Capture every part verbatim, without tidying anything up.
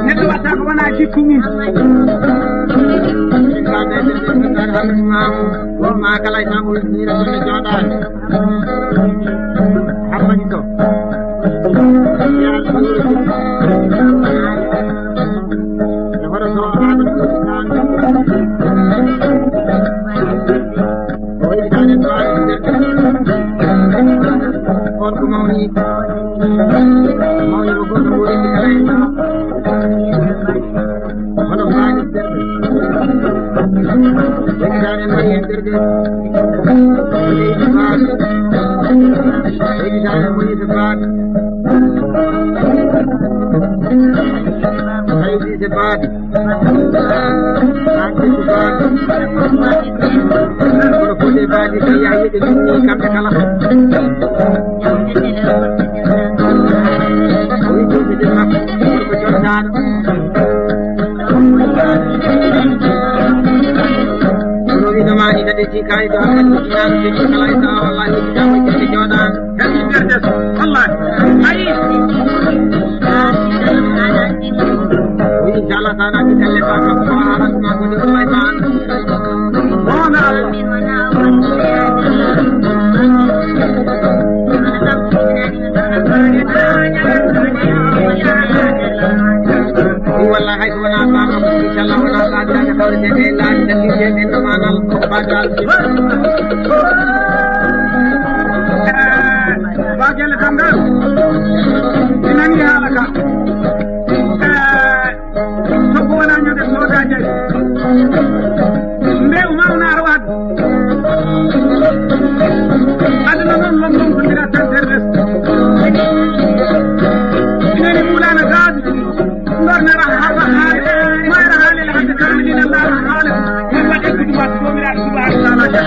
Neɗɗo watta ko wona jikku mum. Wonma kala e tan ko wonira ɗum e jooɗaade. Hammadi to. E hoto to Amadou Sall. O woni kaaden to Amadou Sall. On ko mawni. Mawni ko goto ko woni kala e hono mbaadi seeɗa. Wejitaade moni e nder de. Wejitaade moni e baat. Wejitaade baat. Baat ko baat. Kono ko de baat ko yaayede min ni kamɓe kala. Kono wiɗo maani kadi si kayi ɗo kadi ko ñaami kadi kala e sawa walla e jamo kadi joɗa. Kadi berde wallahi. Ayi. Wi inchallah sana ki dalle ba ko harat ma ko ni wallahi ma. Wona Allah. Walla hay ko wona baba ko inchallah wona baba daga tawde de la de de de no manal ko badal. Ba gele dangal. Inani halaka. Soko wona ñande soodaaji. Nde o mawna aɗa waɗ. Aduna noon lom noon ko ndira tan terres. Inani mulana gaadu. Ndorna ra ha ha. Ma ra ha le hande kamilina la ha le. Min waɗi kudu waɗ ko mi ra kudu waɗ la la.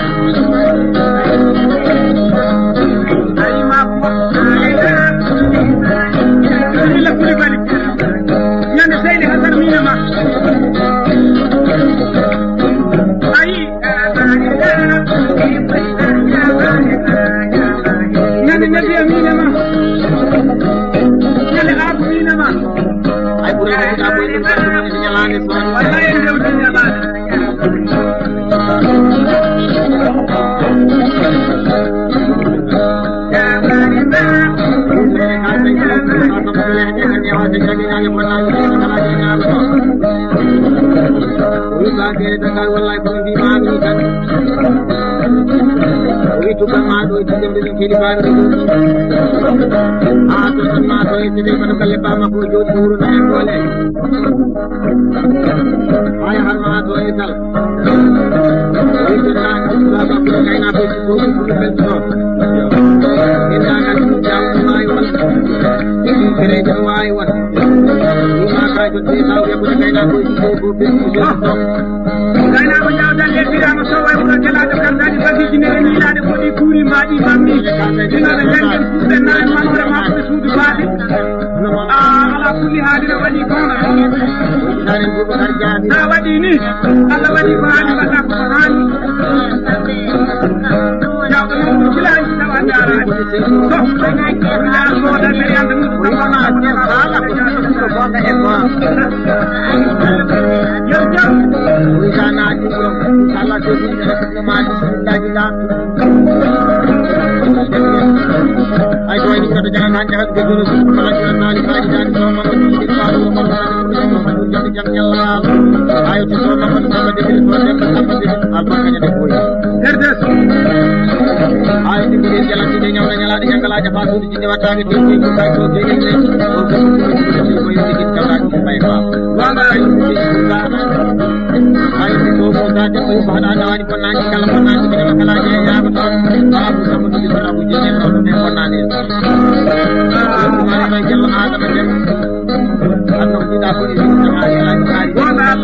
Ay ma ko. Ila kuli bali. Ñande seydi Hasan miina ma. Ayi. Ñande nabiya miina ma. Ñande abu miina ma. Ay ɓuri ko ta boy ɗum tan ko ñalaande so. Wallahi en dewde ñalaande. Wi tuka ma ɗo e jidde mbiɗen kedi baɗo. Ha to tan ma to e jidde kono kalle ba makko jooɗi wuro na en boole. Ay har ma to e tal. Wi to na ka ba ba ko kay na ko ko ko ko ko. Ina ka jam ma yo. Tere jam wa yo. Wi ma ka jooɗi taw ya ko kay na ko ko ko ko. Gaynaaɓe Jawdal yettiraama Sow e wuro Gelaaɗo Kardaaɗi Bagiiji Nere Ñiilaade Moɗi Kuuri Maaɗi Mammi. Ina ɓe janngen Fulɓe Naay Manoore Maɓɓe Suudu Baade. A ala kulli haali no waɗi kono. Sa waɗi ni, Allah waɗi ko haali, mbaɗa ko haali. Jawɗo noon ko filaaji tawa jaaraani. To, yaa soodande yande mum ko wona ko haala ko ɗum ko goonga e goonga. Yo jam. Wi sa naati ɗo, inchallah, so ɗum ene fitno maati, bismillahi la. Ay, to wayni koto jalan han jahat ko jolo su ko la jolo nani faaji dan so ma ko ni ko ko ko jam jam yalla. Ay, to so ma ko ni ko de ko de ko de albarka ne ko. Herdes. Ay, ni ko jalan ni nyawna nyala di jangala ja fasu di ne wata ni ko ko ko de ne. Ko ko ko ko ko ko ko ko. Wala ay, ay, ko ko ka de ko ba na na ni ko na ni kala ko na ni kala kala ya ya ko. Ba ko ko ko ko ko ko. Wala ay, ay, ay.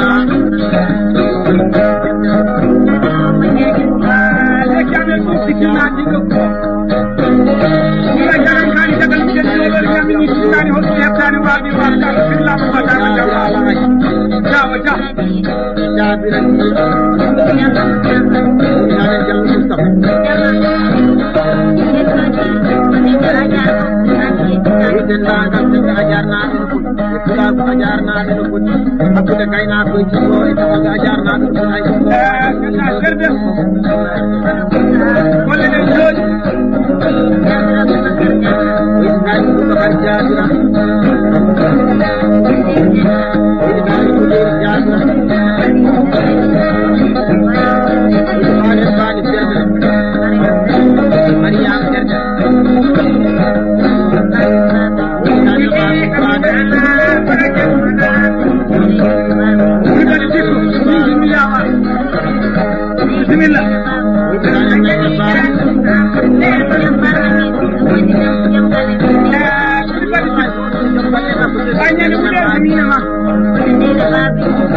Ina. Ah, le kane ko sikina diga ko. Ina jaran kani daga miden dole ya mini sikani hoto ya kani wa bi wa ta illa ko ta jawa. Jawa jawa. Jaabiran ni. Ina Jallo Mustafa. Iden da kam daga ajarna. Pulaagu a jaarnaama no foti. Hakkunde gaynaakoy jiggoo e tawaga a jaarnaama no foti. Ay. Golle ɗe jooɗi. Ismail Boubacar Diatura. Ismail Boubacar Diatura. Ismail Bani Diatura. Mariam Diatura. Bisimilla.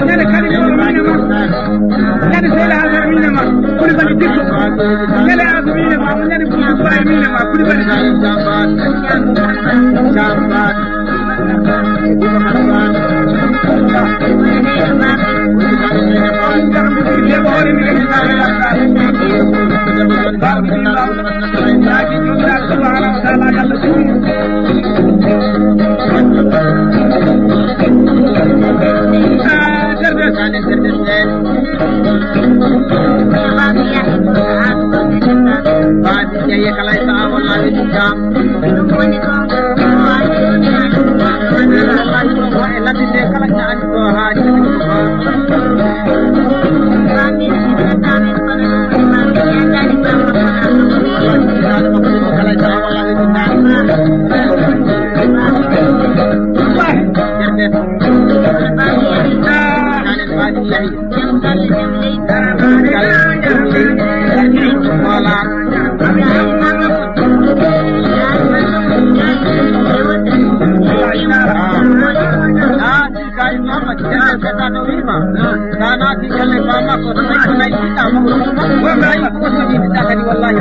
Ñande kadi ɗo miine ma. Ñande seeɗa ha ɗo miine ma. Kuli bali dikko. Ñande ha ɗo miine ma. Ñande kuli bali miine ma. Kuli bali. Kay Muhammad, ene seeɗa no wiima. Sa naati galle ba makko, so tawi ko nayi ɓiɗɗa makko, so makko, ko nayi ko so ɓiɗɗa kadi, wallahi.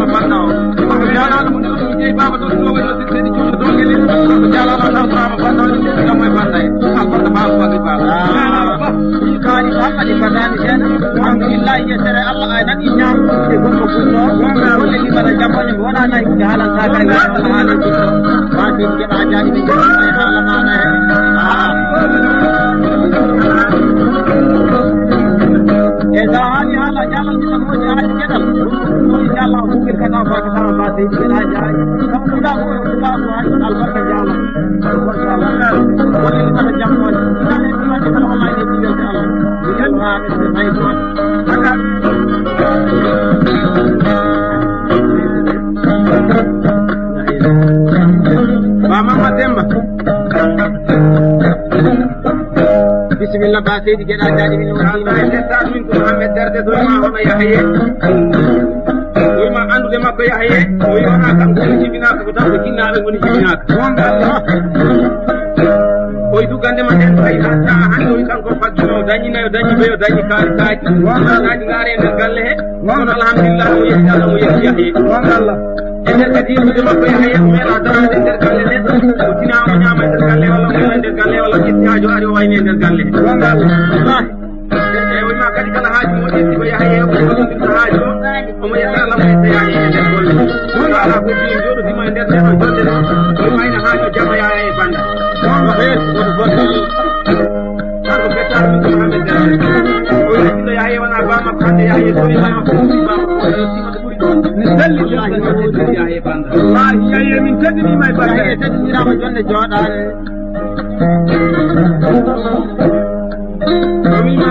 Ibrahima Banda o. Ko jaalaano mo ɗum jeyi baaba ɗo ɗo woni ɗo seydi Juuɗo Dongel. Ko jaalaano tan Ibrahima Banda o ɗum ɗum ɗum e Banda e. Albarka baaba Banda baaba. Ah. Jaalaano ba. Ɗum kaani tan kadi mbaɗaani heen. Alhamdulillahi yettere Allah ay nan i ñaam. E gorko gonno. Golle ɗi mbaɗa jammone mo wona nay ko haalan sa kay Allah haalan ko. Ba seydi Geɗa Jaani ɓe jooɗi e haala maana heen. Ah. E sa haali haala Jalal ɗiɗo moƴƴi haaji geɗal. Inchallah, huɓir kadi o faka sama ba seydi geɗa jaari. Kam ɗuɗa ko ɗuɗa ko haaji albarka Jalal. Albarka Allah. Woni kala jam woni. Kala e ɗum waɗi kala wallahi e ɗum yonde Allah. Mi yalma ɓe ɓe tawi ɗum. Haka. Ba Mama Demba. Bisimilla, ba seydi geɗa jaɗi min wonima. Kala e nder min ko Mohamed Derde, so ma hono Yahye. Wima andude makko Yahye, o wona kanko woni jibinaka, ko tan ko jinnaɓe woni jibinaka. Wonga Allah. O wi dugande ma nden, tawi hatta hande o wi kanko faggino, dañi nayo, dañi beyo, dañi kaari, kaari. Wonga Allah. Kaari ngare e nder galle he. Wonga. Kono alhamdulillah, o yetti Allah, o yetti Yahye. Wonga Allah. E nder kadi yimɓe makko Yahya o meeɗa daraade e nder galle nde, o tina o ñaama e nder galle, walla o yara e nder galle, walla o ƴetti haajo ari o wayni e nder galle. Wongal. Wallahi. E o wima kadi kala haaju mo ƴetti ko Yahya o wallondirta haaju o, omo yetta Allah mo yetta Yahya e nder golle. Wongal. Ala ko jii jooɗodima e nder nde ɗo jonde ɗo, o wayna haaju jama Yahya e banda. Wongal. Kanko Bettar min ko Mohamed Derde. O yettindo Yahya wona ba makko hande Yahya sori ba makko o wi ba makko o yettima. Mi salli Yahya Banda. Wallahi, Yahya, min teddinima e Banda. Yahya teddinirama jonde jooɗaade. O wima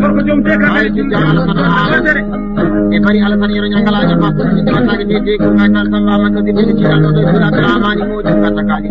Gorko joom te ka ay tijja alasana alasere. E bari alasana yero ñangala ñama ko ni batake de de ko ka tal samba man ko de de ci dal do do la amani mo de ka ta ka di.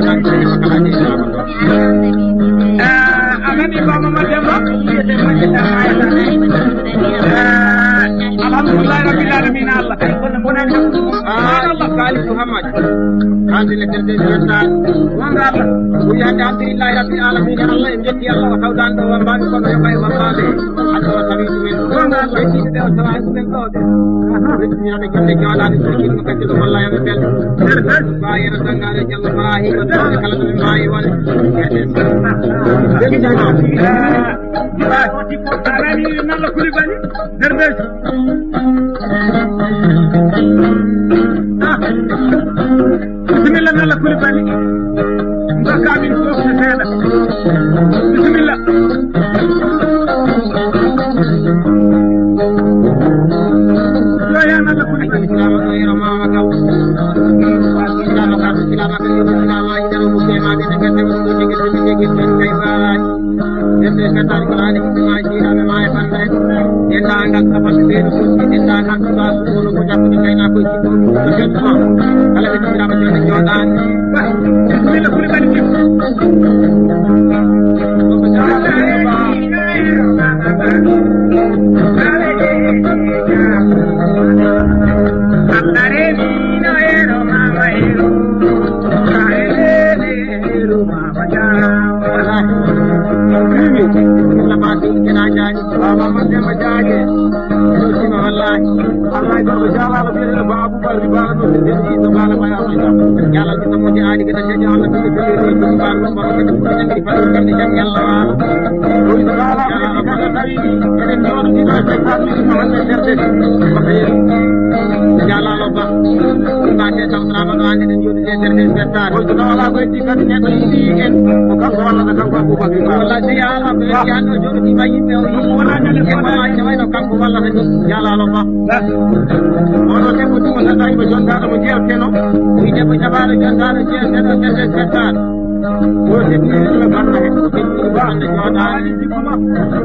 wonaa ko kala jeyi. Ah, a nani Baba Mademba? Ah, alhamdulillahi rabbil alamin Allah. Ah, Salif Muhammad. Hande le terde jonta. Wonga Allah. Wi hande alhamdulillahi rabbil alamin Allah. En jetti Allah o tawdan ɗo wambaɓe kono yoɓay wambaɓe. Hande o tawi ɗumen. Wonga Allah. Jetti ɓe o tawa ɗumen ɗo. Wettiniraɓe jonde jooɗaɓe ko kinno kadi ɗo walla yoɓe bel. Bayira dangare Jallo Ibrahima, kala ɗo ɓe mbawi won. Arani Nalla Koulibaly, Derbeji. Ah. Bisimilla Nalla Koulibaly. Mbaka min fof no seeɗa. Bisimilla. Yo ya Nalla Koulibaly. Dental ko aani ko maaji, ɓe maayi fannde. Dental ngal ko fati ɓe ɗo fof, dental ngal ko ba ko ko jàpp ni kay naa koy ci ko. Kala ɓe ɗum rama jonde jooɗaani. Wila kuli bali ci. Allah rewi no ero mama ero. Wallahi. Illa ma ɗum kena jaaji. Baba Mademba jaaje. Ɗum sima wallahi. Wallahi gorko jaalama biyeteɗo Ba Aboubacar Ba no se denɗi to bala maya maya. Yalla ɗum mo jaadi kata jaji Allah ɗum ko ɗum ba ɗum ba ko ɗum ko ɗum ko ɗum jam yalla wala. Ɗum bala ko ɗum kata tawi eɗen jooɗi ɗo e fay famille no hande serde. Ko tawi jaalalo ba. Ba te tawtrama ɗo hande ɗen jooɗi. Nder nder ɓettaade. Koy so tawa alaa ko heddi kadi neɗɗo yiɗi en, ko kanko wallata kanko Aboubacry Ba. Walla si yaa ko heddi hannde o jooɗotiima yimɓe o yii. Wona kadi ko wona e wayno kanko wallata ni. Jalaalo Ba. Oɗo debbo tuma nata iba jontaɗo mo jeerteno. Wi debbo jaɓaɗo jontaɗo jeerteno nder nder ɓettaade. Ko heddi ɓe banna hen. Ko heddi ba hannde jooɗaani.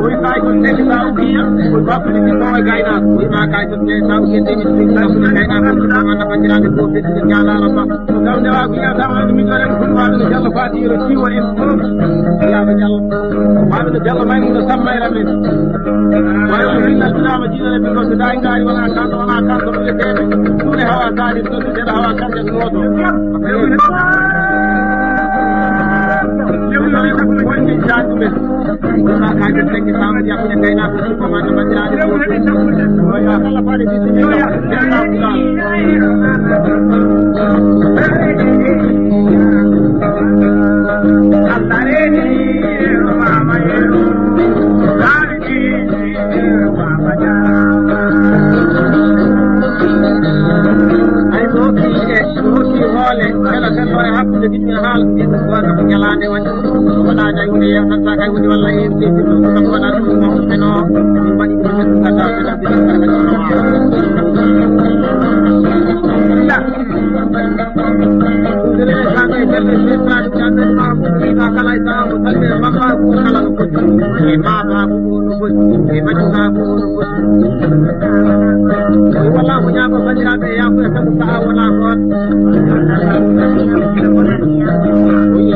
Oyi kay ko neli sa ukiya, ko bakkude ɗi tawa e gaynako. Oyi ma kay ko neli sa ukiya, tawi ɗi tawa e gaynako. Ko tawa na bandiraɓe ko fedde jalaalo Ba. Ko taw ndewa ko yata ma ɗum jore ko ɗum waɗa no Jallo Fati yo tiwo en fof. Yaaba Jallo. Waɗa no Jallo may mo samma e ramen. Waɗa ko hinna dulama jiɗa ne ko so day ngari wala kan wala kan ko le tebe. Dule hawa tadi so de hawa kan de noto. Woni jaadumen. Wona kaaje tekki saama jaabude kaynaako ko ma no bandiraade. Wona kala faade bisimilla. Ay, ko hokki e, ko hokki hoole, kala tan ɗo e hakkunde ɓiɓɓe haala, ɓiɓɓe ko wata ko ñalaande waɗi. Ko waɗaani ay huunde yewtata kay woni walla e ɓe ɓe ko waɗa ɗum ko ɓe no, ɗum waɗi ko ɓe ɗum kata, ɓe ɗum ɓe ɗum kata, ɓe ɗum kata. Wallahu ñaago bandiraɓe yafuya sabu sa'a wona goto.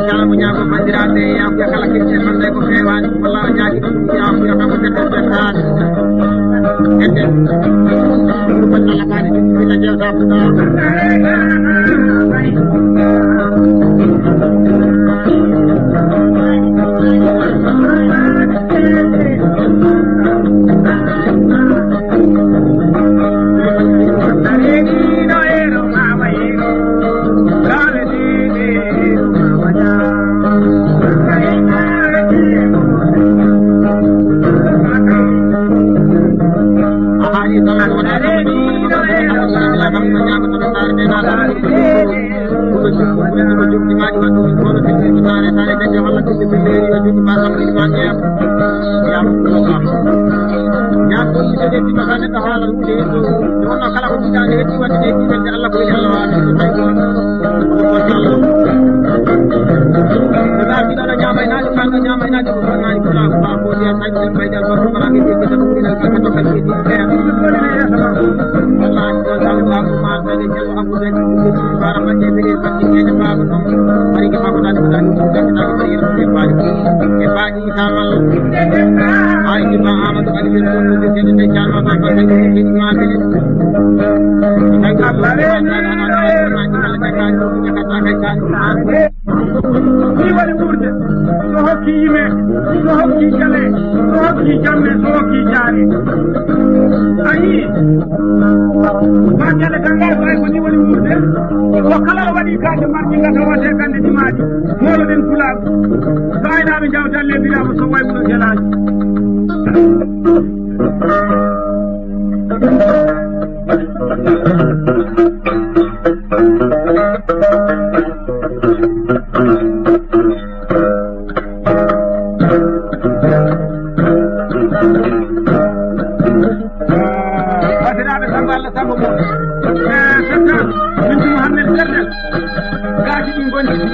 Wallahu ñaago bandiraɓe yafuya kala kecce fande ko fewaani. Wallahu ñaagi ɗum yafuya kala ko fetto fetto. Ni waɗi ɓurde, so hokki yime, so hokki jale, so hokki jamme, so hokki jaale. A yii? Ma jale kan ngal ko ay ko ni waɗi ɓurde. Ko kala o waɗi kaaje marji ngata wate kande ɗi maaji. Molo ɗen pulaaɓe. So aynaaɓe jawtalle biraama so way muno jelaaji. Batiraaɓe Samba Allah Samba Mo. Eh, Samba, min ko Mouhamed Serdel. Gaaji ɗin gonti ɗin.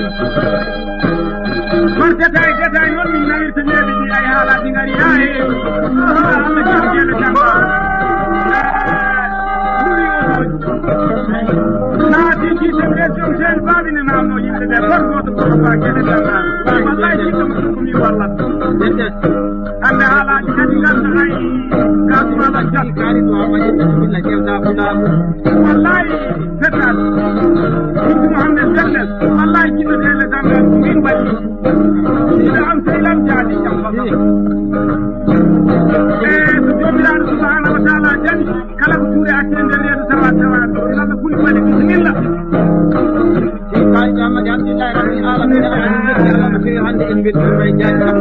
Kono détail, détail noon min nawirta neeɓe ɗi ay haalaaji ngari haa heewi. Ah, Allah jaɓi jeele Samba. Ah, ɗum yo ɗum. Naa tigi seen région seen baaɓi ne naamno yimɓe ɓe, goto goto ko ba gene tan. Wallahi, jiɗɗo mo ɗum ko mi wallat. Hannde haalaaji kadi nganndu hay gasuma la jam. Kaari to ama yimɓe to illa jewta fulaagu. Wallahi, fetal. Ɗum ko hannde sellel. Wallahi, jiɗɗo dele tan ko min waɗi. Jiɗɗo am sehil am jaadi jam ko kam. Eh, so Joomiraaɗo subhanahu wa taala jaɓi, kala ko juuɗe acci e nder reedu tawa tawa. Lamɓe kuli waɗi bisimilla. Kaari to Ammadi Abdillahi Rabbil Alamina, Allah min jetti Allah no feewi hannde en mbeltiima e jaadi kam.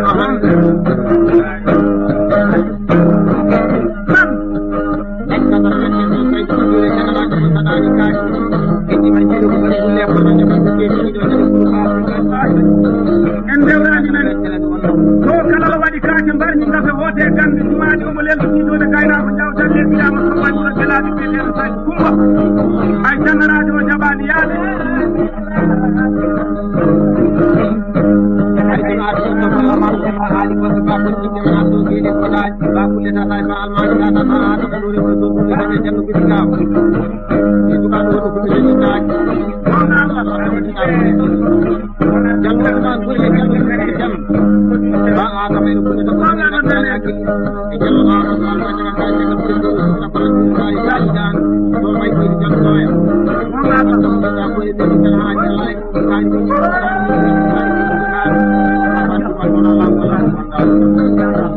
Aham. En ndewraani men. To kala o waɗi kaake mbarni ngafe woote gannde jumaaji omo lelɗini ɗo ne gaynaa ko jawtal leɓɓiɗaama ko waɗi ɗo belaaɗo biyeteeɗo Sadio Kumba. Ay jannaraajo o jaɓaani yaade. Ay jannaraajo o jaɓaani yaade. Ba kulle tata e ba almaami tata ba aada ko ɗo rewre ɗo ɗum rewre janno gudi gawa. Ni suka ɗo ɗo ko ɗum rewre taaki. Wonga Allah. Jallo ko man ko le jallo ko jam. Ba aada may ko ɗo ko wonga Allah. E jallo Allah ko Allah ko ka ka ko ko ko ko ko may ko jallo ya. Wonga Allah. Ko e jallo ha jallo.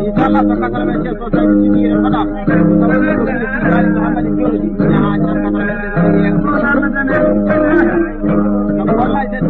Inchallah, so quatre-vingt-quinze o tawi tigi en mbaɗa. Wallahi, c'est